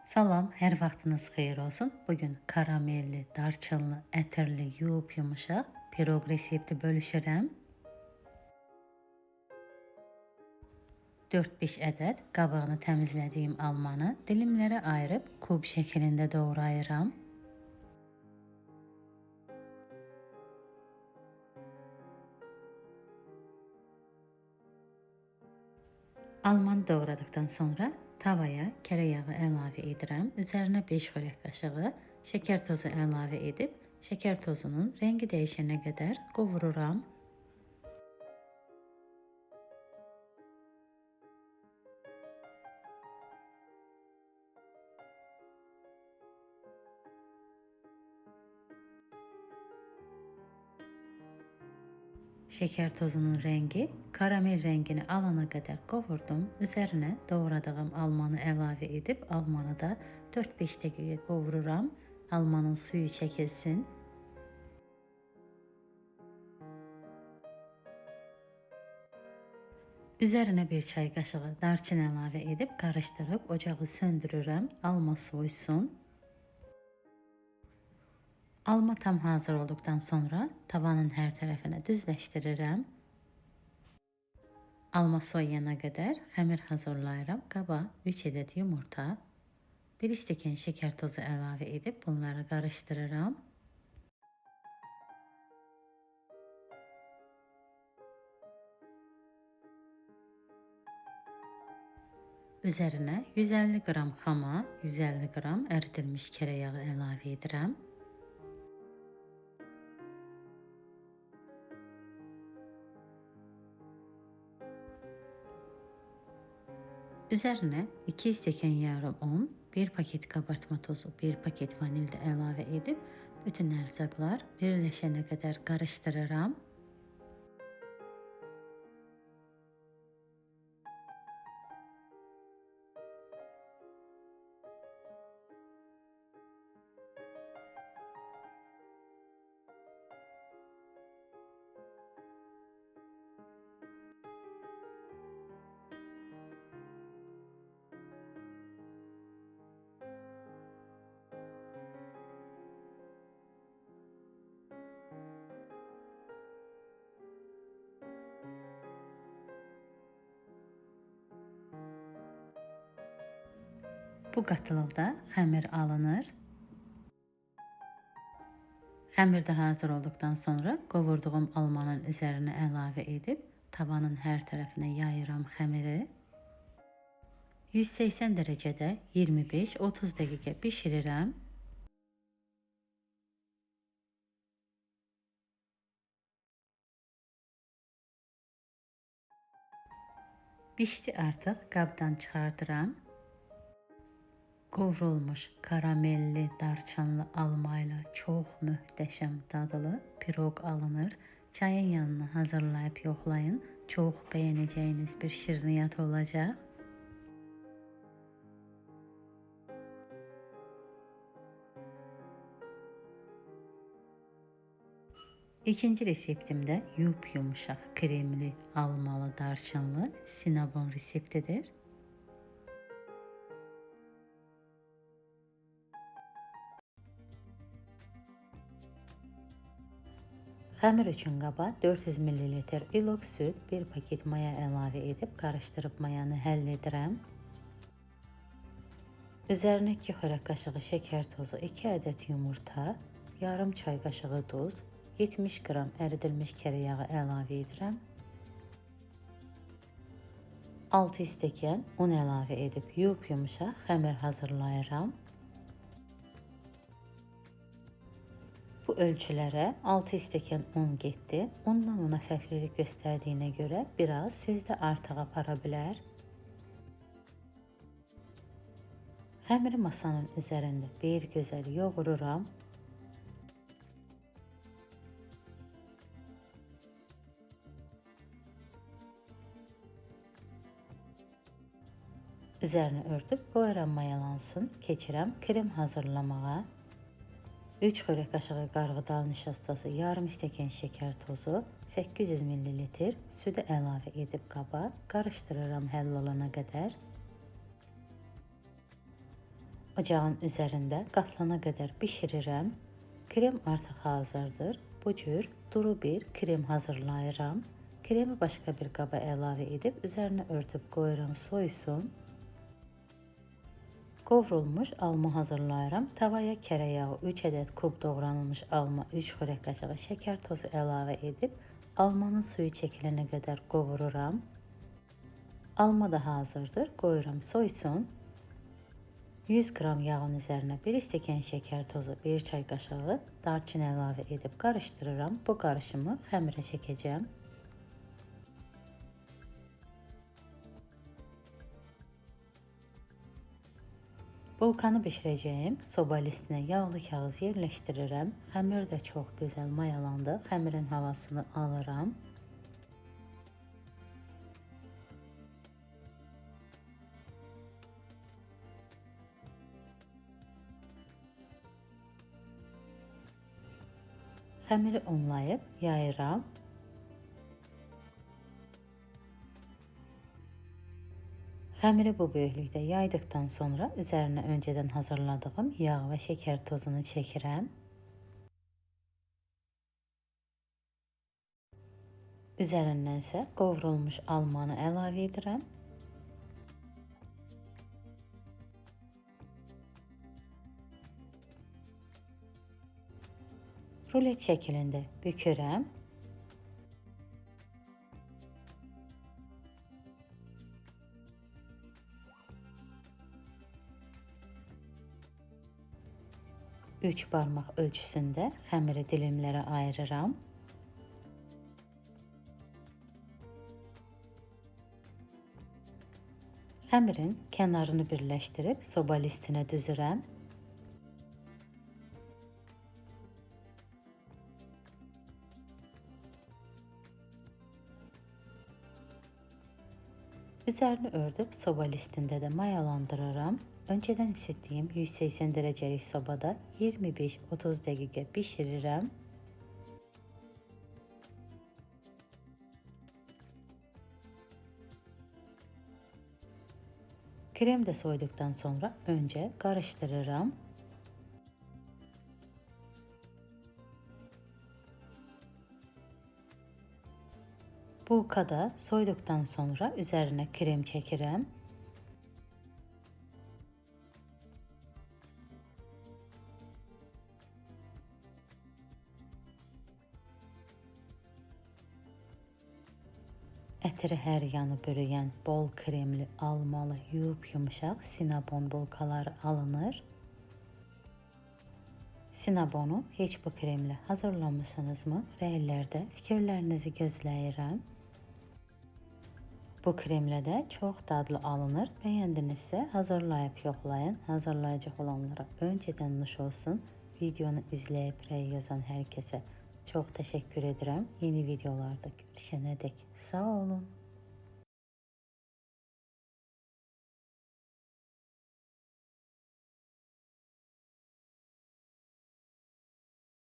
Salam, hər vaxtınız xeyir olsun. Bugün karamelli, darçınlı, ətirli, yuyub yumuşaq piroq resepti bölüşürəm. 4-5 ədəd qabığını təmizlədiyim almanı dilimlərə ayırıb kub şəklində doğrayıram. Almanı doğradıqdan sonra tavaya kərə yağı əlavə edirəm. Üzərinə 5 xörək qaşığı şəkər tozu əlavə edib, şəkər tozunun rəngi dəyişənə qədər qovururam. Şəkər tozunun rəngi karamel rəngini alana qədər qovurdum. Üzərinə doğradığım almanı əlavə edib almanı da 4-5 dəqiqə qovururam. Almanın suyu çəkilsin. Üzərinə bir çay qaşığı darçın əlavə edib qarışdırıb ocağı söndürürəm. Alma soysun. Alma tam hazır olduqdan sonra tavanın hər tərəfinə düzləşdirirəm. Alma soyuyana qədər xəmir hazırlayıram. Qaba 3 ədəd yumurta, 1 stəkan şəkər tozu əlavə edib bunları qarışdırıram. Üzərinə 150 qram xama, 150 qram əridilmiş kərə yağı əlavə edirəm. Üzərinə 2 stəkan yarım un, 1 paket kabartma tozu, 1 paket vanil də əlavə edib bütün ərzaqlar birləşənə qədər qarışdırıram. Bu qatılıqda xəmir alınır. Xəmir də hazır olduqdan sonra qovurduğum almanın üzərinə əlavə edib tavanın hər tərəfinə yayıram xəmiri. 180 dərəcədə 25-30 dəqiqə bişirirəm. Bişdi artıq, qabdan çıxardıram. Qovrulmuş karamelli, darçınlı almayla çox möhtəşəm dadlı piroq alınır. Çayın yanına hazırlayıp yoxlayın. Çox bəyənəcəyiniz bir şirniyyat olacaq. İkinci reseptimdə yup-yumuşaq, kremli, almalı, darçınlı sinabon reseptidir. Xəmir üçün qaba 400 ml ilıq süd, 1 paket maya əlavə edib qarışdırıb mayanı həll edirəm. Üzərinə 2 xörək qaşığı şəkər tozu, 2 ədəd yumurta, yarım çay qaşığı duz, 70 qram əridilmiş kərə yağı əlavə edirəm. 6 stəkan un əlavə edib yuyub-yumuşaq xəmir hazırlayıram. Bu ölçülərə 6 stəkan un getdi. Undan una fərqlilik göstərdiyinə görə biraz sizdə artıq apara bilər. Xəmiri masanın üzərində bir gözəl yoğururam. Üzərini örtüb qoyuram mayalansın. Keçirəm krem hazırlamağa. 3 xörək qaşığı qarğıdalı nişastası, yarım stəkan şəkər tozu, 800 ml südü əlavə edib qaba qarışdırıram həll olana qədər. Ocağın üzərində qatlana qədər bişirirəm. Krem artıq hazırdır. Bu cür duru bir krem hazırlayıram. Kremi başqa bir qaba əlavə edib üzərinə örtüb qoyuram soyusun. Qovrulmuş alma hazırlayıram. Tavaya kərə yağı, 3 ədəd kub doğranılmış alma, 3 xörək qaşığı şəkər tozu əlavə edib almanın suyu çəkilənə qədər qovururam. Alma da hazırdır. Qoyuram soysun. 100 qram yağın üzərinə 1 stəkan şəkər tozu, 1 çay qaşığı darçın əlavə edib qarışdırıram. Bu qarışımı xəmirə çəkəcəm. Bulkanı bişirəcəyim soba listinə yağlı kağız yerləşdirirəm. Xəmir də çox gözəl mayalandı. Xəmirin havasını alıram. Xəmiri unlayıb yayıram. Xəmiri bu böyüklükdə yaydıqdan sonra üzərinə öncədən hazırladığım yağ və şəkər tozunu çəkirəm. Üzərindən isə qovrulmuş almanı əlavə edirəm. Rulet şəklində bükürəm. Üç barmaq ölçüsündə xəmiri dilimlərə ayırıram. Xəmirin kənarını birləşdirib soba listinə düzürəm. Üzerini ördüb soba listində də mayalandırıram. Öncədən isitdiyim 180 dərəcəlik sobada 25-30 dəqiqə bişirirəm. Krem də soyuduqdan sonra öncə qarışdırıram. Bulka da soyduqdan sonra üzərinə krem çəkirəm. Ətiri hər yanı bürüyən bol kremli, almalı, yumuşaq sinabon bulkaları alınır. Sinabonu heç bu kremlə hazırlamısınızmı? Rəylərdə fikirlərinizi gözləyirəm. Bu kremlə də çox dadlı alınır. Bəyəndinizsə hazırlayıb yoxlayın. Hazırlayacaq olanlara öncədən nuş olsun. Videonu izləyib rəy yazan hər kəsə çox təşəkkür edirəm. Yeni videolarda görüşənə dək sağ olun.